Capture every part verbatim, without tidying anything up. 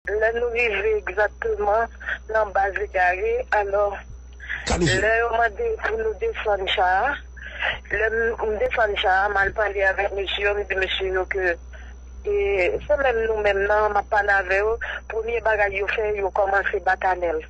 Lè nou rive egzakteman nan baz egare, alò, lè yo mande pou nou desann cha a, lè m m desann cha a, m al pale avèk mesye yo, m di mesye yo ke e, se menm nou menm nan, m ap pale avè yo, premye bagay yo fè, yo kòmanse bat Anèl.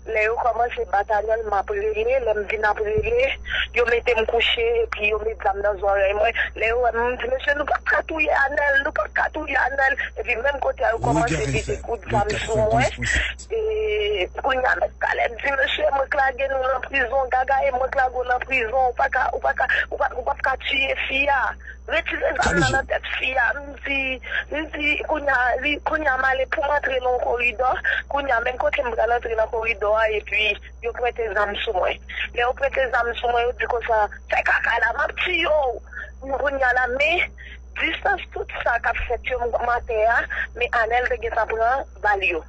Lè yo kòmanse bat Anèl, m ap rele, lè m vin ap rele, yo mete m kouche, epi yo met zam nan zòrèy mwen. Lè yo wè m, m di, mesye, nou pa t ka touye Anèl, nou pa t ka touye Anèl. Epi menm kote a, yo kòmanse vide kout zam sou mwen. E, kounye a, mèt Kalèb di, mesye, mwen k lage nou nan prizon, gaga e mwen k lage w nan prizon, ou pa ka, ou pa ka, ou pa, ou p ap ka tiye fi a. Retire zam nan nan tèt fi a. M di, m di, kounye a, li, kounye a, m ale pou m antre nan yon koridò. Kounye a, menm kote m pral antre nan koridò a, epi yo pwente zam sou mwen. Lè yo pwente zam sou mwen, yo di konsa, fè kaka la, m ap tiye w. Kounye a la, men, distans tout sa k ap fèt yo, m atè a, men Anèl te gentan pran bal yo.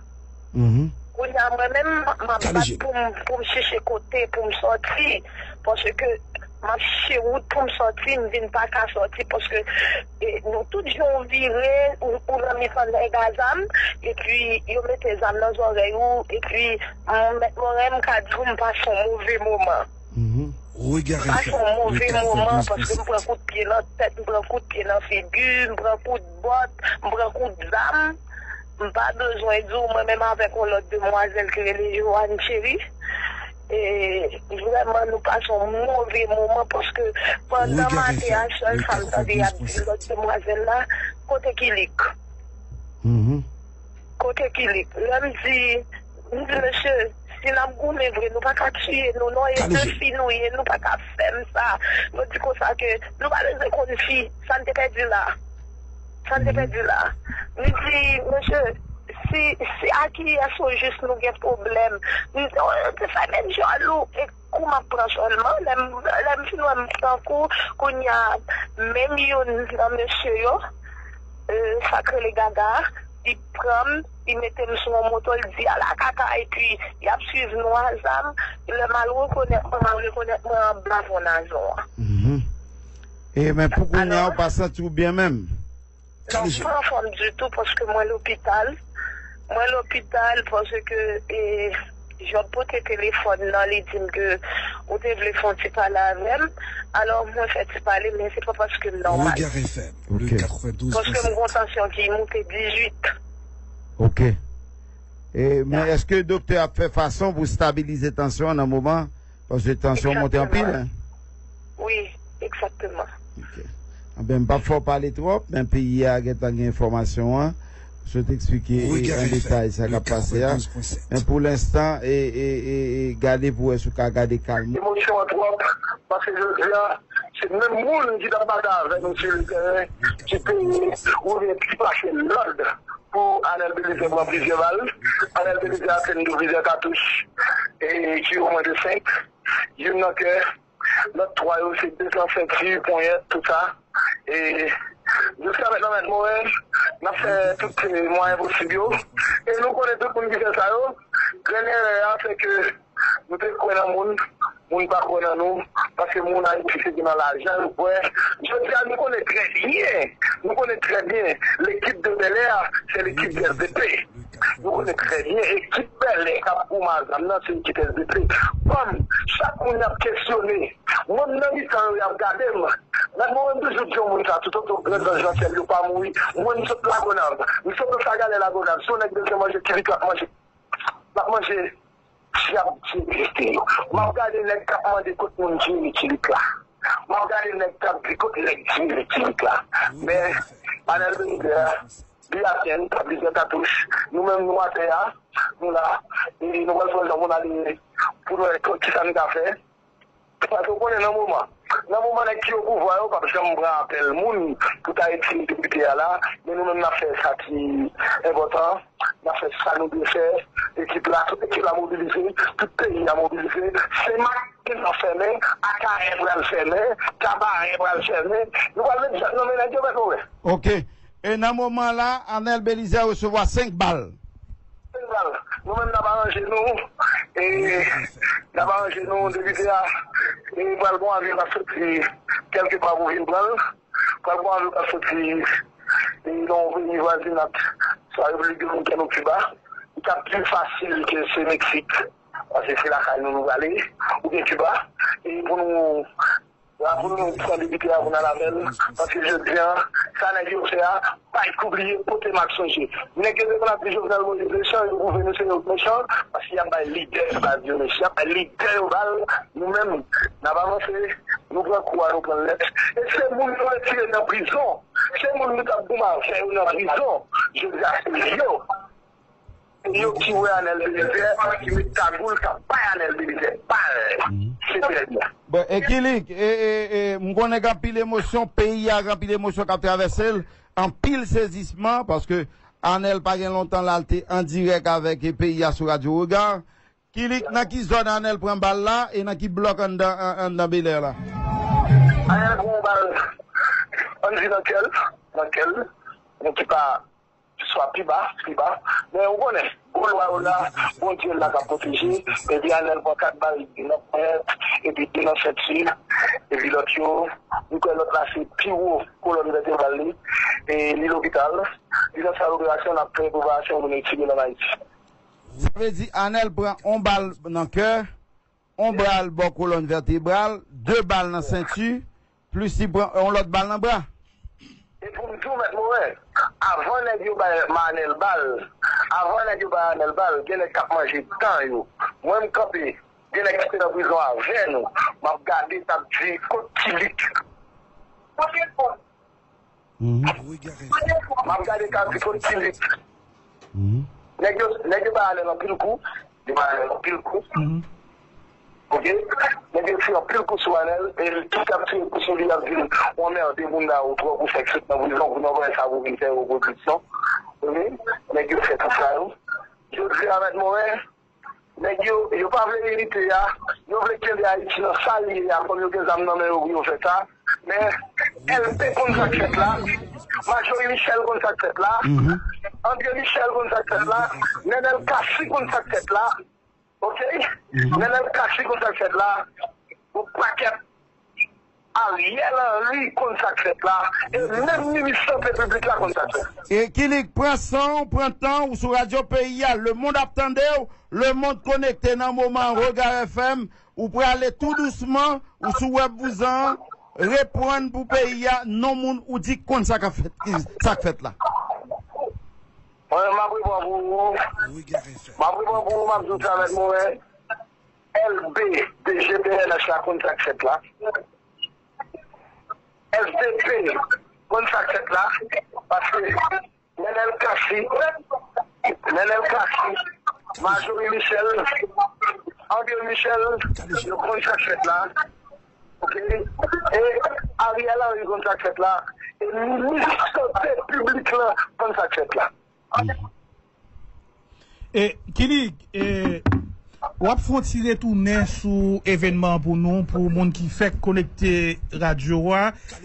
Kounye a, mwen menm, m ap bat pou m, pou m chèche kote, pou m sòti. Paske m ap chèche wout pou m sòti, m vin pa ka sòti. Paske e, nou tout jan w vire, ou, ou nan mitan nèg a zam, epi yo mete zam nan zòrèy ou, epi m, mèt Moren, m ka di w, m pase yon move moman. M pase yon move moman, paske m pran kout pye nan tèt, m pran kout pye nan figi, m pran kout bòt, m pran kout zam. M pa bezwen di w, mwen menm avèk yon lòt demwazèl ki rele Joanne Chery, e, vrèman, nou pase yon move moman, paske pandan m atè a, sèl sa m tande y ap di lòt demwazèl la, kote Kilik? Kote Kilik? Lè m di, m di, mesye, si n ap goumen vre, nou pa ka tiye nou, non, e de fi nou ye, nou pa ka fè m sa. Yo di konsa ke nou pa bezwen konn fi, sa n te pèdi la. Sa n te pèdi la. M di, mesye, si, si a kiyès o jis nou gen pwoblèm? M di, oh, yo te fè menm jòl ou. E kou m ap pran sèlman, lè m, lè m fin wè m pran kou, kounye a, menm youn nan mesye yo, e, sa k rele Gaga, li pran m, li mete m sou yon moto, li di, "Ala kaka," epi y ap swiv nou a zam. Lè m al rekonèt mwen, m al rekonèt mwen anba fondasyon an. E, men pou kounye a, ou pa santi w byen menm? Non, m pa anfòm ditou paske mwen lopital. Mwen lopital paske, e, Job pote telefòn nan, li di m ke ou te vle fè yon ti pale avè m. Alò, mwen fè ti pale, men se pa paske m nòmal. Paske m gon tansyon ki moute dizuit. Ok. E, men èske doktè ap fè fason pou stabilize tansyon an nan moman? Paske tansyon monte anpil, hein? Wi, egzakteman. Ok. Anben, m p ap fè w pale twòp, men peyi a gentan gen enfòmasyon an. Sot eksplike an detay sa k ap pase a. Men pou lenstan, e, e, e, e gade pou wè si w ka gade kalm. Emosyon an twòp, paske jodi a, se menm moun ki t ap batay avè nou sou le teren, ki te ouvè pli pase lòd pou Anèl Belizaire pran plizyè bal. Anèl Belizaire atenn tou plizyè katouch, e, ki omwen de senk. Youn nan kè, lòt twa yo se de nan senti, ponyèt, tout sa. E jiska mentnan, mèt Moren, n ap fè tout, e, mwayen posib yo. E nou konnen tout moun ki fè sa yo. Grenn erè a, se ke nou te kwè nan moun, moun pa kwè nan nou, paske moun Ayiti se ki nan lajan yo kwè. Jodi a, nou konnen trè byen, nou konnen trè byen, lekip de Bèlè a, se lekip de S D P. Nou konnen trè byen, ekip Bèlè k ap goumen a zam nan, se ekip S D P. Ban m, chak moun y ap kesyone, mwen m nan mitan yo, y ap gade m. Mèt Moren, m toujou di yon moun sa, toutotan grandans nan syèl yo pa mouri. Mwen, m sot Lagonav, m sot nan Sagalè Lagonav. Si yon nèg bezwen manje kilik, l ap manje, l ap manje. Dyab ki egziste yo. M ap gade nèg k ap mande kot moun ki rele Kilik la. M ap gade nèg k ap di kot nèg ki rele Kilik la. Men, Anèl Belizaire, li atenn, li pran plizyè katouch. Nou menm, nou atè a, nou la. E nou pral fè jan pou n ale pou n wè ki sa n ka fè. Paske w konnen nan moman, nan moman nèg ki o pouvwa yo p ap janm pran apèl moun pou ta retire depite a la, men nou menm n ap fè sa ki enpòtan, n ap fè sa nou dwe fè, ekip la, tout ekip la mobilize, tout peyi a mobilize, Senmak gentan fèmen, Akayè pral fèmen, Kabarè pral fèmen, nou pral met zam nan men nèg yo, mèt Moren. Ok. E nan moman la, Anèl Belizaire resevwa senk bal. Senk bal. Nou menm n ap aranje nou. E n ap aranje nou, depite a. E pral gon avyon k ap soti kèlkepa pou vin pran l. Pral gon avyon k ap soti, e, nan yon peyi vwazinat. swa Repiblik Dominikèn ou Kiba, li t ap pi fasil ke se Meksik, paske se lakay nou nou prale, oubyen Kiba, e pou nou, la pou nou pran depite a pou n al avè l, paske jodi a, sa nèg yo fè a, pa t kou bliye, pote m ap sonje. Nèg yo te konn ap di Jovenel Moïse mechan, yo pwouve nou se yo k mechan, paske y ap bay lidè baz yo mechan, y ap bay lidè yo bal, nou menm, n ap avanse, nou pran kou a, nou pran l nèt. E se moun yo retire nan prizon, se moun nou t ap goumen avè yo nan prizon, jodi a se yo. Se yo ki wè Anèl Belizaire, ki met kagoul, k ap bay Anèl Belizaire bal. Se trè byen. Bon, e Kilik, e, e, e, m konnen gen anpil emosyon, peyi a gen anpil emosyon k ap travèse l, anpil sezisman, paske Anèl pa gen lontan la, l te an dirèk avèk, e, peyi a sou Radyo Regard. Kilik, nan ki zòn Anèl pran bal la, e nan ki blòk anndan, an-, anndan Bèlè la? Anèl pran yon bal, ann di nan kè l, nan kè l, men ki pa swa pi ba, pi ba. Men ou konnen, gwo lwa yo la, Bondye la k ap pwoteje, epi Anèl pran kat bal nan ponyèt, epi de nan senti, epi lòt yo, m kwè lòt la se pi wo kolòn vètebral li, e li lopital, li nan sal operasyon, n ap fè preparasyon pou n retire l ann Ayiti. Sa vle di Anèl pran on bal nan kè, on bal bò kolòn vètebral, de bal nan senti, plis li pran on lòt bal nan bra. E pou m di w, Mèt Moren, avan nèg yo bay Anèl bal, avan nèg yo bay Anèl bal, gen nèg k ap manje dan yo. Mwen, m kanpe, gen nèg ki te nan prizon avè nou. M ap gade, t ap di, kot Kilik? M ap gade, t ap di, kot Kilik? Nèg yo, nèg yo bay Anèl anpil kou. Yo bay Anèl anpil kou. Ok? Nèg yo tire anpil kou sou Anèl. E tout ap tire kou sou li, ap di l, w anmède moun la, ou twò pou fèk sot nan prizon, pou nan bagay sa pou vin fè repwodiksyon. Ok? Nèg yo fè tout sa yo. Jodi a, Mèt Moren, nèg yo, yo pa vle inite a. Yo vle kenbe Ayiti nan sa l ye a, kòm yo gen zam nan men yo pou yo fè sa. Men L P konn sa k fèt la. Marjorie Michel konn sa k fèt la. André Michel konn sa k fèt la. Nenel Cassy konn sa k fèt la. Ok? Nenel Cassy konn sa k fèt la. Yon pakèt Ariel Henry konn sa k fèt la. E menm minis sante piblik la konn sa k fèt. E Kilik, pran san w, pran tan w sou radyo peyi a. Lemonn ap tande w. Lemonn konekte nan moman Regard F M. Ou prale tou dousman, ou sou wèb vouzan an, reprann pou peyi a, non moun ou di konn sa k ap fèt, ki, sa k fèt la. Mwen, m ap reprann pou ou. M ap reprann pou ou, m ap di w sa, Mèt Moren. L B, P G P N H la konn sa k fèt la. S D P konn sa k fèt la. Paske Nenel Cassy, Nenel Cassy, Marjorie Michel, André Michel, yo konn sa k fèt la. Ok? E Ariel Henry konn sa k fèt la. E minis sante piblik la konn sa k fèt la. E, Kilik, e, w ap fè yon ti retounen sou evènman an pou nou, pou moun ki fèk konekte radyo a,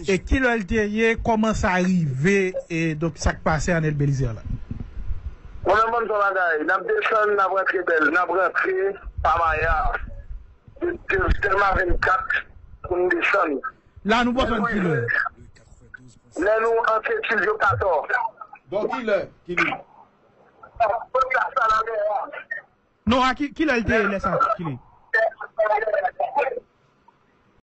e kilè l te ye, kòman sa rive, e donk sa k pase Anèl Belizaire la? Mwen menm, ban m di w yon bagay, n ap desann, n ap rantre bèl, n ap rantre pa Maya, de, de, Dèlma vennkat pou n desann. La nou pa konn kilè. Lè nou antre Tilvyo Katò. Bò kilè, Kilik? Non, a ki, kilè l te ye lè sa, Kilik?